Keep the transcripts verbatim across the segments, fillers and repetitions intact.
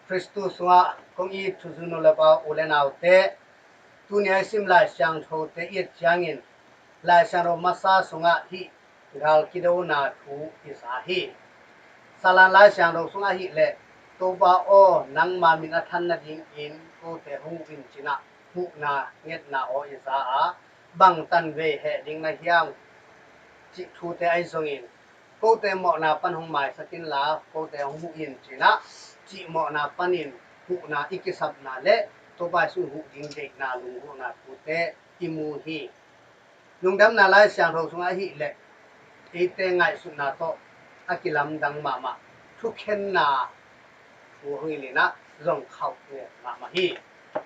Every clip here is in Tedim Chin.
Khristu sungah kong it thuzui nu le pa u le naute, tuni a i sim Lai Siangthote i et ciangin Lai Siangtho masa sungah hih gal kidona thu i za hi. Salan Lai Siangtho sungah hih leh, Topa aw, nangma min a than nadingin kote hong huh in, ci-in ah huhna ngetna aw i za a, bangtan vei heh ding na hiam cih thute ahi zongin, kote mawhna pan hong maisak inla kote hong huh in, ci-in ah cih mawhna panin huhna i kisapna le Topa Jesu huh ding deihna lunggulhna thute i mu hi. Lungdamna Lai Siangtho sungah ahih leh eite ngaihsutna tawh a kilamdang mahmah thukhenna thu hong hilh in ah zong khauh nget mahmah hi.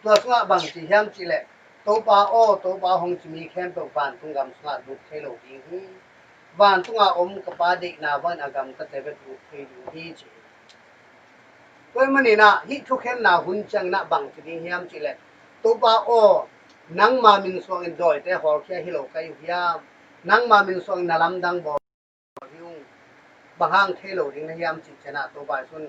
Tua sungah bang ci hiam cih leh, Topa aw, Topa aw, hong ci mi khempeuh vantung gam sungah lut thei lo ding hi. Vantunga om ka Pa deihna bangin a gamtate bek lut thei ding hi, ci hi. Tua ahih manin ah hih thukhenna hun ciangin ah bang ci ding hiam cih leh, Topa aw, nangma min suangin dawite hawlkhia hi lo ka hi uh hiam? Nangma min suangin na lamdang bawl hi ung, bang hang thei lo ding na hiam, cih ciangin ah Topa Jesu'n,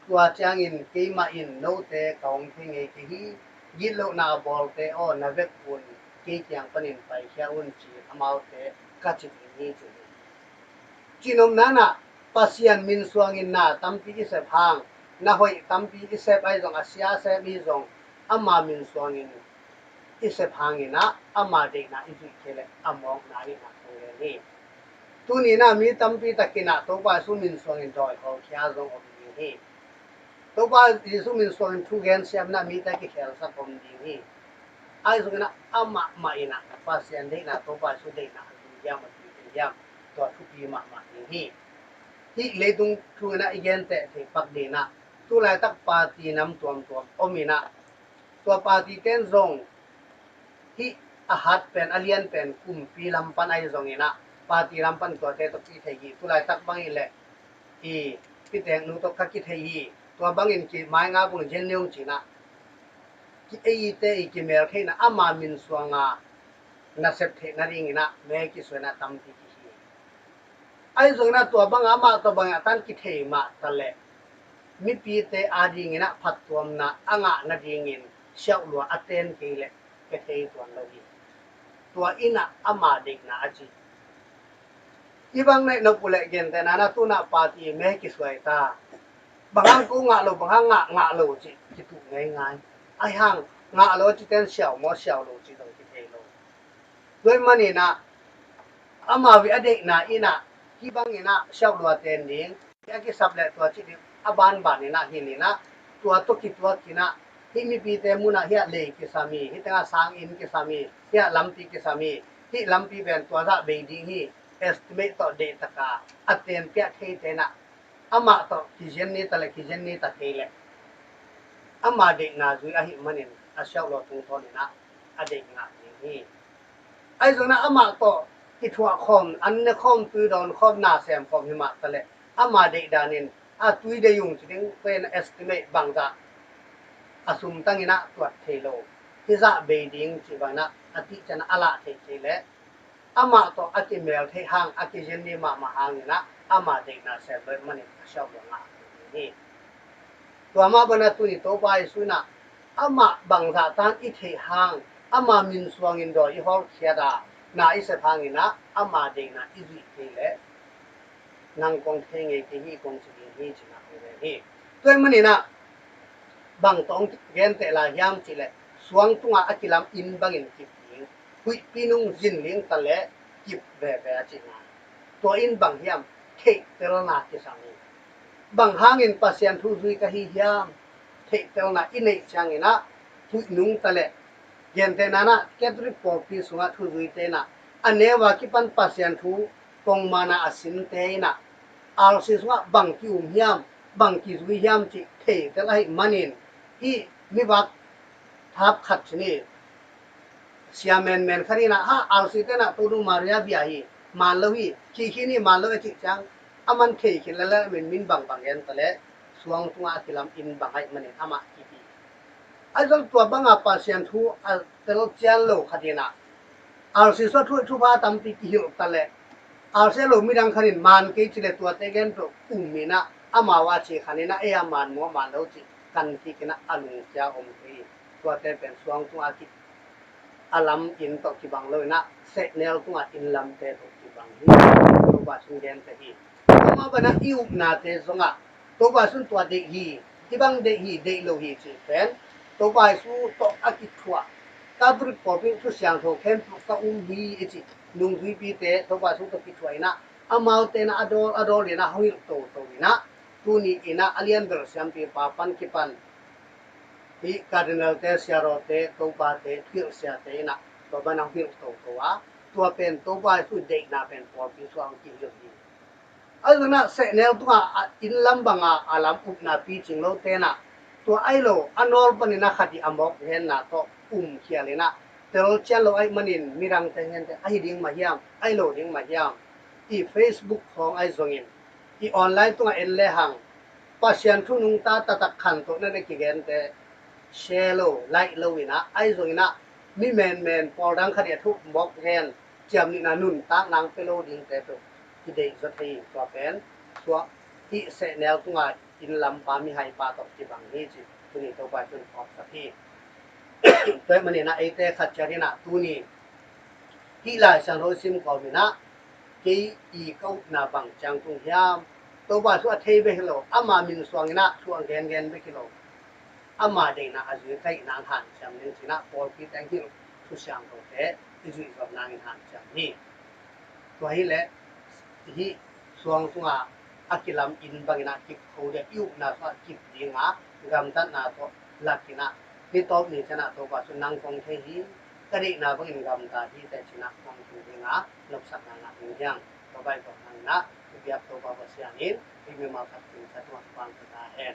tua ciangin keimah in note ka hong thei ngei kei hi. Gitlohna a bawlte aw, na vek un kei kiang panin paikhia un, ci-in amaute ka ci ding hi, ci hi. Cihnopna in ah Pasian min suangin na tampi i sep hang, na hoih tampi i sep ahi zong, a sia a sem i hi zong, ama min suangin i sep hangin ah ama deihna i zuih kei leh a mawkna ahihna thong gen hi. Tuni in ah mi tampi takin ah Topa Jesu min suangin dawi hawlkhia zong om ding hi. Topa Jesu min suangin thugen siam in ah mite kikhelsak om ding hi. Ahi zongin ah amah mah in ah Pasian deihna, Topa Jesu deihna a zui hiam, a zui kei hiam, tua thupi mahmah ding hi. Hih leitung thu in ah i genteh thei pak ding in ah, tu laitak party nam tuamtuam om in ah, tua party ten zong hih a hat pen, a lian pen kumpi lam pan ahi zongin ah, party lam pan tuate tawh kithei hi. Tu laitak bang hi leh i piteknu tawh ka kithei hi. Tua bangin ki mai nga bung zen ni ung, ci-in ah ki eite i kimeltheihna ama min suanga nasep theih nadingin ah mei kisuai in ah tampi kihi. Ahi zongin ah tua bang amah tawh bangin a tan kithei mah ta leh mipite adingin ah phattuamna a ngah nadingin siauhlua a ten kei leh pia thei tuan lo hi. Tua in ah ama deihna a ci. I bang neih nop uh leh gentehna in ah tu in ah party mei kisuai ta. Bang hang ko ngah lo, bang hang ngah, ngah lo cih kituh ngeingai. Ahi hang ngah lo a cite in siau maw, siau lo cih zong kithei lo. Tua ahih manin ah ama vei a deihna in ah hih bangin ah siauhlua ten ding, a kisap leh tua cih ding a banban in ah hilh in ah, tua tawh kituak in ah hih mipite mun ah hih ah lei kisam hi, hih tengah sanginn kisam hi, hih ah lampi kisam hi, hih lampi pen tua zah bei ding hi, estimate tawh deihtak a a tenpiak theite in ah amah tawh kizen ni ta leh, kizen ni ta kei leh ama deihna zui ahih manin a siauhlua tungtawn in ah a deih ngah ding hi. Ahi zongin ah amah tawh kithuah khawm, an ne khawm, tui dawn khawm, na sem khawm hi mah ta leh ama deih danin a tui deih ung ci ding, pen estimate bangzah a sum tangin ah tuat thei lo, hizah bei ding cih bangin ah a tih ciangin ah a lah theih kei leh amah tawh a kimeltheih hang, a kizen ni mahmah hangin ah ama deihna sem lo ahih manin a siauhlua ngah ding hi. Tua mah bangin ah tuni Topa Jesu in ah amah bangzah tan i theih hang, ama min suangin dawi i hawlkhiat a, na i sep hangin ah ama deihna i zuih kei leh nang kong thei ngei kei hi, kong ci ding hi, ci-in ah hong gen hi. Tua ahih manin ah bang tawh hong genteh lai hiam cih leh, suang tungah a kilam inn bangin kip ding, huihpi nung zinling ta leh kip veve a cihna. Tua in bang hiam? Theihtelna kisam hi. Bang hangin Pasian thu zui ka hi hiam? Theihtelna i neih ciangin ah huih nung ta leh, gentehna in ah Catholic pawlpi sungah thuzuite in ah a neu a kipan Pasian thu pongman a a sinte in ah R C sungah bang ki-um hiam, bang kizui hiam cih theitel ahih manin, hih mivak thap khat ci ni, sia menmen khat in ah, ha, R C te in ah Tonu Maria bia hi, man lo hi, khikhi ni, man lo a cih ciang, a man thei khin lel a, min, min bangbang gen ta leh suang tungah a kilam inn bang ahih manin amah kip hi. Ahi zong tua banga Pasian thu a telcian lo khat in ah, R C sungah thu, thupha tampi kihilh ta leh, R C a lo midang khat in man kei ci leh tuate gen tawh um in ah, amau a ci khat in ah, ei a man maw, man lo cih kan kik in ah a lungkia om thei hi. Tuate pen suang tungah a lam inn tawh kibang lo in ah sehnel tungah inn lamte tawh kibang hi. Topa Jesu in gen ta hi. Amah banah i upnate zongah Topa Jesu in tua deih hi, hih bang deih hi, deih lo hi cih pen Topa Jesu tawh a kithuah, Catholic pawlpi thu siangtho khempeuh ka um hi i cih nungzuipite Topa Jesu tawh kithuah in ah amaute in ah a dawl a dawl in ah hong hilh toto in ah tuni in ah a lianbel siampipa pan kipan hih Cardinal-te, siarawte, topate, thuhilh siate in ah tua banah hong hilh toto a, tua pen Topa Jesu deihna pen pawlpi sungah hong kihilh hi. Ahi zongin ah sehnel tungah a inn lam banga a lam upna picing lote in ah tua ahi lo a nawl panin ah khat i a mawk henna tawh umkhial in ah telcian lo ahih manin midangte hente ahi ding mah hiam, ahi lo ding mah hiam, i Facebook khawng ahi zongin i online tungah en lehang Pasian thu nungta taktak khantohna na kigente share lo, like lo in ah, ahi zongin ah mi menmen pawl dang khat i a thu mawk hen ciamnuihna nuntakna hong pia lo dingte tawh kideih zaw thei hi. Tua pen tua hih sehnel tungah inn lampa mihaipa tawh kibang hi cih tuni Topa Jesu in phawksak hi. Tua ahih manin ah eite khat ciat in ah tuni hih Lai Siangtho sim kawm in ah kei i ka upna bang ciang tung hiam? Topa Jesu a thei bek hi lo, ama min suang in ah thu a gengen bek hi lo, ama deihna a zui ka hih nang hanciam ning ci in ah pawlpi teng hilh thu siangthote i zuih zawh nangin hanciam hi. Tua hileh hih suang sungah a kilam inn bangin ah kip kho ding, i upna sungah kip ding a gamtatna tawh lak in ah ni tawp ni ciang ah Topa Jesu in nang kong thei hi, ka deihna bangin gamta hi teh ci in ah kong thei ding a nopsakna ngah ding hi hang. Tua baih tawh nang in ah i biak Topa Pasian in i mimal khat kin khat tuah pang ka ta hen.